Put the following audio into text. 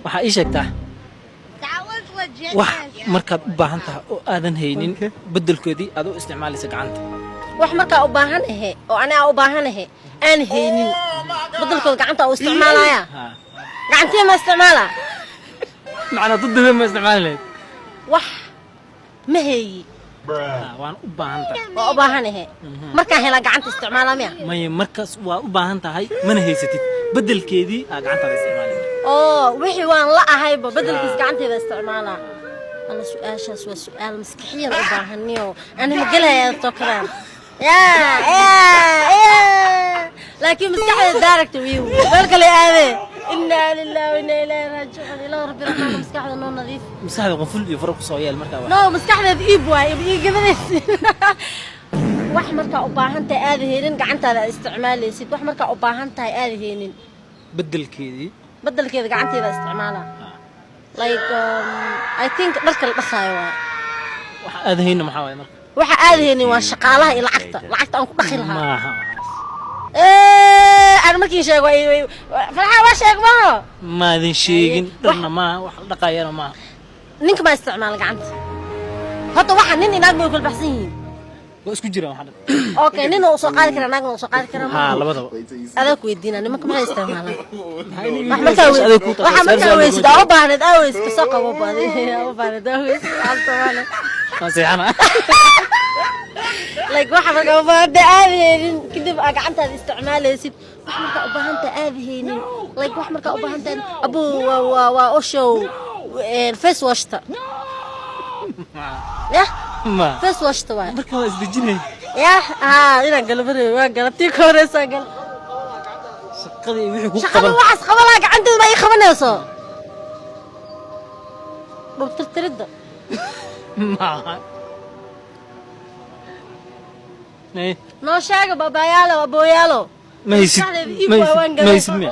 Waxaa ii sheegtaa wax markaad u baahan tahay oo aadan haynin, beddelkoodii aad u isticmaalaysa gacanta. Wax markaa u baahan ahe oo anigaa u baahan ahe aan haynin, badelkooda gacanta u isticmaalaya? Haa. Gacantii ma isticmaala? Macnaa dudada ma isticmaali lahayd? Wax ma heeyi. Haa, waan u baahan tahay. Waa u baahan ahe, markaan helaa gacanta isticmaala miya? Maya, markaas waa u baahan tahay mana haysatid, beddelkeedii aa gacantaada isticmaali. Oo wixii waan la ahayba, bedelkiis gacanteeda isticmaalaa. Alla, su-aashaas waa su-aal maskaxiyan u baahaniyo. Ani ma gelaya tokadaan ya, laakiin maskaxdeeda daaragta wiiw meel kale aadee. Inaa lillahi wa inaa ilaahi raajicuun. Ilaa rabbi raxmaan, maskaxda noo nadiif. Maskaxda qoful iyo faro kusoo yeel markaa No, maskaxdeeda iib waay, ii gadanaysi. Wax markaa u baahan tahay aada haynin, gacantaada aad isticmaalaysid. Wax markaa u baahan tahay aada haynin. Beddelkeedii. Bedelkeeda gacanteeda isticmaala. Like I think dharka la dhaqaayo waay. Wax aada hayna maxaa waaye marka? Waxa aada haynin waa shaqaalaha iyo lacagta, lacagta aan ku dhaqi lahaa. Maaha. Aan markiin sheego farxaa waa sheeg maaha. Maadan sheegin. Dharna maaha, wax la dhaqayana maaha. Ninka maa isticmaala gacanta horta? Waxa nin inaag bay kala baxsan yihiin. Waa isku jiraan waxa dhan. Okay, nin oo soo qaadi kara, naagna oo soo qaadi kara. Haa, labadaba. Adaa ku weydiina, nimanka maxay isticmaalaan? Wax markaa Adeeg ku tahay, waxa markaa su'aal. Weysid aa u baahneed, aa weysid, kasoo qabo baadi aa u baahneed, aa weysid, aa isticmaala. Waan seexana. Like waxa markaa u baahanta aada haynin, kadib aa gacantaada isticmaalaysid. Wax markaa u baahanta aada haynin, like wax markaa u baahanta abu waa oshow face washta yah. Ma Face washta waay. Marka waa isdejinay. Yah, haa, inaan galo bari waan gala, tii ka horeysaa gal. Shaqadii wixii ku Shaqada qaban. Waxaas qaban lahaa gacanteeda ma ii qabanayso? Dhul tirtiridda. Maaha. Noo sheega, baabayaalo, abooyaalo. Ma haysid. Maskaxdeeda iib Ma waa waan haysid, ma galay. haysid miya?